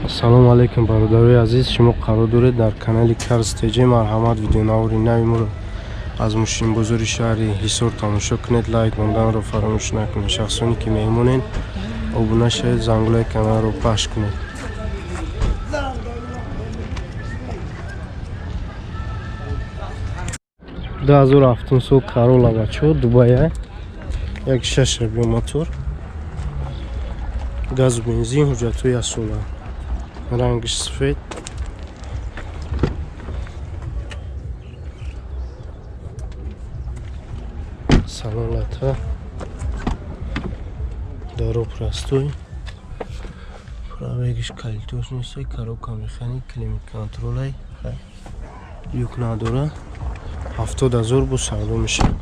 Салом алейкум, бародарои азиз. Шумо қарор доред дар канали Карз ТЖ. Марҳамат, видеонавори нави моро аз мошинбозори шаҳри Ҳисор тамошо кунед. Лайк монданро фаромӯш накунед. Шахсоне ки меҳмонед, обуна шавед, зангулаи каналро пахш кунед. 2007 сол Карола, бачо, Дубая, 1.6 объём мотор, газу бензин, ҳуҷҷатҳои асола, рангиш сафед. Салон лата, даро простой, пробегиш калитош нестай, коробка механик, климат контролай, люк надора. 70 000 бо савдо мешавад.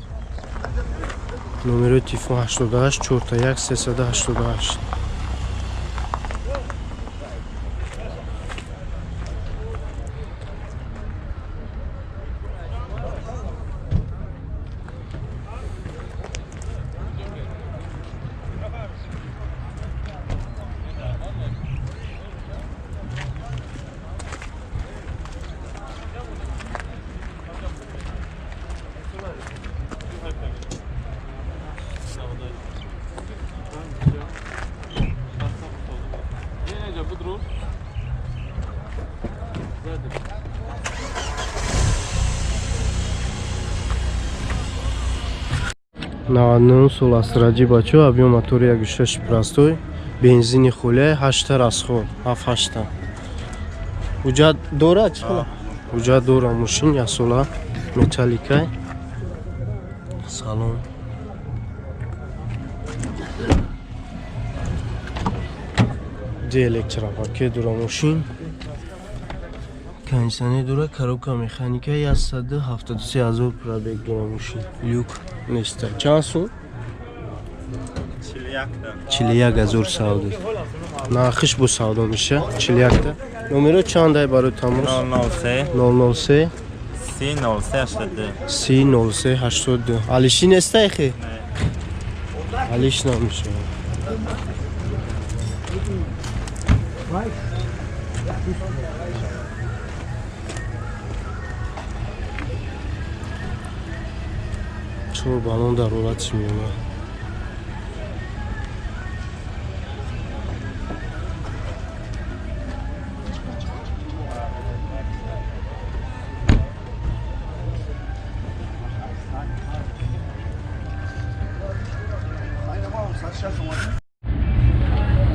Номерои телефон 88 41 388. 99 сол Астра Ҷи, бачо, объём мотори 1.6 простой, бензини хулия, ҳашта расход, ҳафт ҳашта. Ҳуҷҷат дорад чӣ? Ҳуҷҷат дора мошин, яксола, металликай. Салон ди электропакет дора мошин, кондиционер дора, коробка механика, 173 000 пробег дора мошин, люк неста. Чанд сум? 41 000 савдо. Нархиш бо савдо меша. 41-та. Номеро чандай барои тамос? 003. 003. 30 03 82. 30 03 82. Алиши нестай хе? Алиш намешава. Чор баллон дар ҳолати миёна.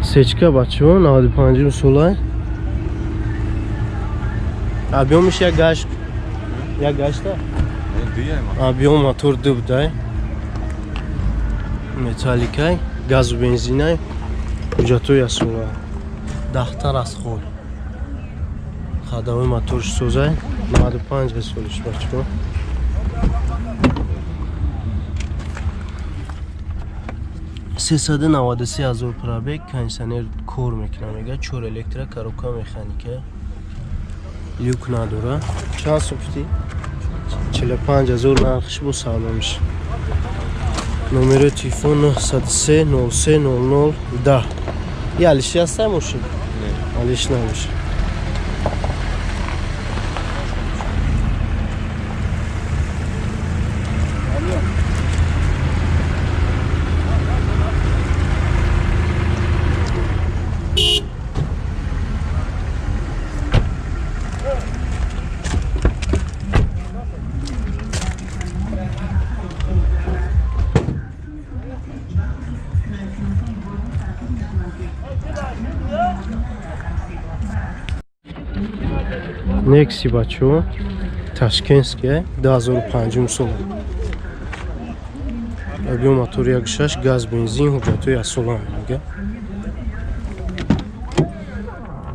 Сечка, бачаҳо, 95 солай. Объёмиш як гашт, як гашта. Объём мотор ду будай. Металликай, газу бензинай, ҳуҷҷатҳои асола. Даҳтар аз хол. Хадамои моторш созай, 95 солиш, бачаҳо. 393 000 пробег, кондиционер кор мекунад, мега, чор электро, коробка механика, люк надора. Чанд сум пути? 45 000 нархиш бо савдо меша. Номерои телефон 903 03 00 10. И алиши ҳастай мошин? Алиш намеша. Некси, бачаҳо, ташкентския, 2005 сол, объём мотор 1.6, газ, бензин, ҳуҷҷатҳои асола мега.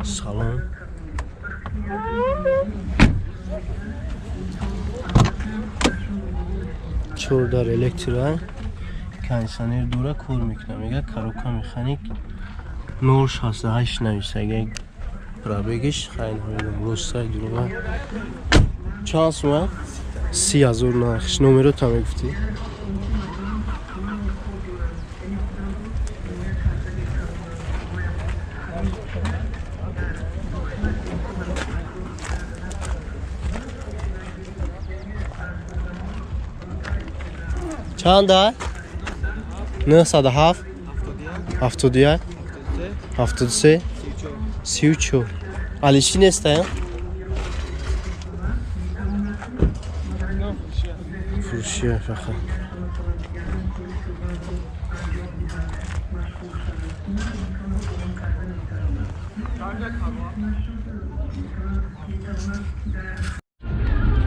Салон чор дар электро, кондиционер дора, кор мекунад, мега, коробка механик, 068 нависага пробегиш. Хай, намедонам, ростай дурӯға. Чанд сума? 30 000 нархиш. Номеро та мегуфтӣ? Чанда? 907 71 73 34. Алиши нестая? Фурӯшия фақат.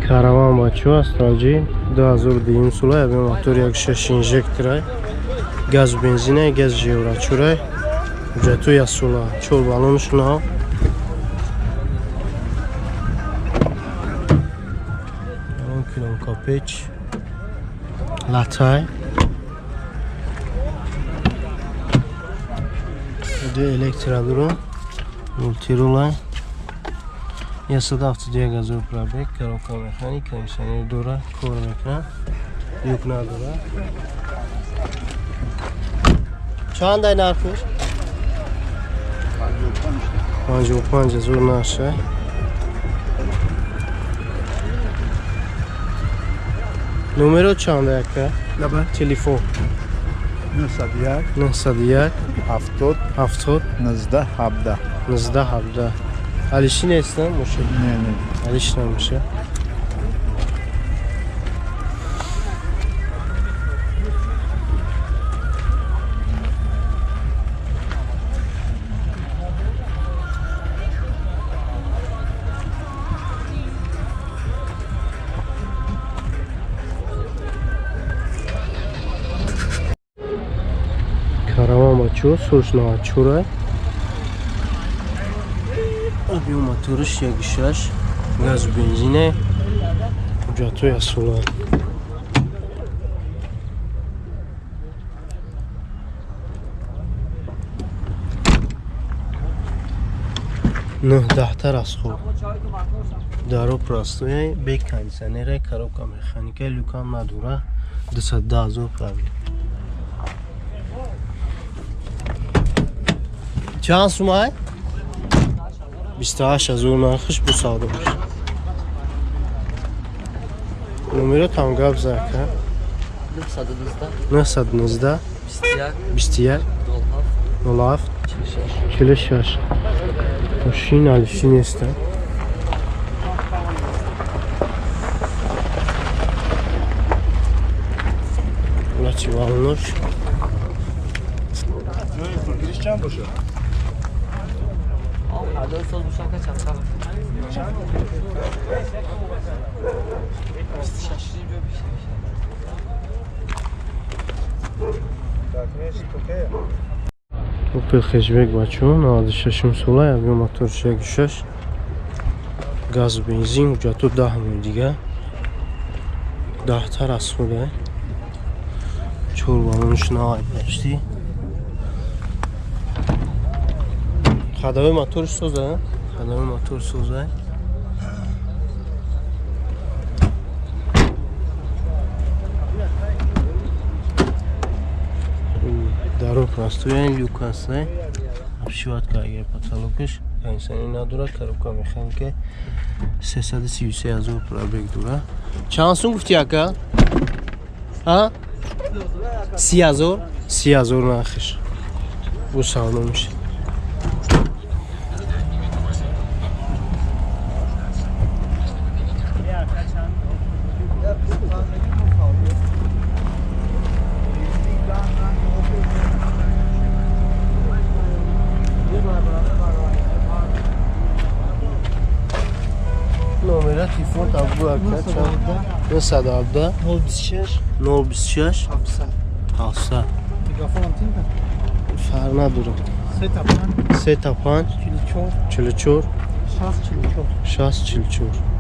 Караван бачо астраҷи 2002 сола ябе мотор 1.6 инжекторай, газ бензина, газ жеврачурай, ҳуҷҷату як сола, чор баллонш нав. Килонка печ латай, ду электродуро, мультирулай, 171 ҳазор пробег, коробка механик, кондиционер дора, кор мекунад, люк надора. Чанд ай нархш? 55 ҳазор нархша. Номеро чанд ака? Телефон 901 901 70 70 19 17 19 17. Алиши нест, мошин? Не, не. Алиш намеша. Караван бачо, солш 94. Объем моториш 1.6, газ бензине, ҳуҷҷатҳои асола. Нӯҳ даҳтар аз хуб. Даро простое, бе кондиционера, коробка механика, люкам надора, 210 ҳазор пробег. Чанд сумай? 28 ҳазор нархиш бу савдо мешавад. Номеро там гап зака. 919 21 07 46. Мошин алиши неста. Лачи валнош. Чанд бошад? Опел хэтчбек бачо 96 сола, ябё мотор 1.6, газ бензин, ҳуҷҷату 10 моҳ дига, даҳтар аз худа, чор баллонш навай почти. Ходовой мотор соза, ходовой мотор соза. Даро простой, люк аст, обшиватка агар потолокаш, кондиционер надора, коробка механика, 333 ҳазор пробег дора. Чанд сум гуфти ака? А? 30 ҳазор? 30 ҳазор нархиш. Бу савдо мешавад. Номера телефон табу ака чанд? 917 026 026 700. 700. Микрофонам тинда? Фарқ надорад. 3 та 5 3 та 5 44 44 6 44. 6 44.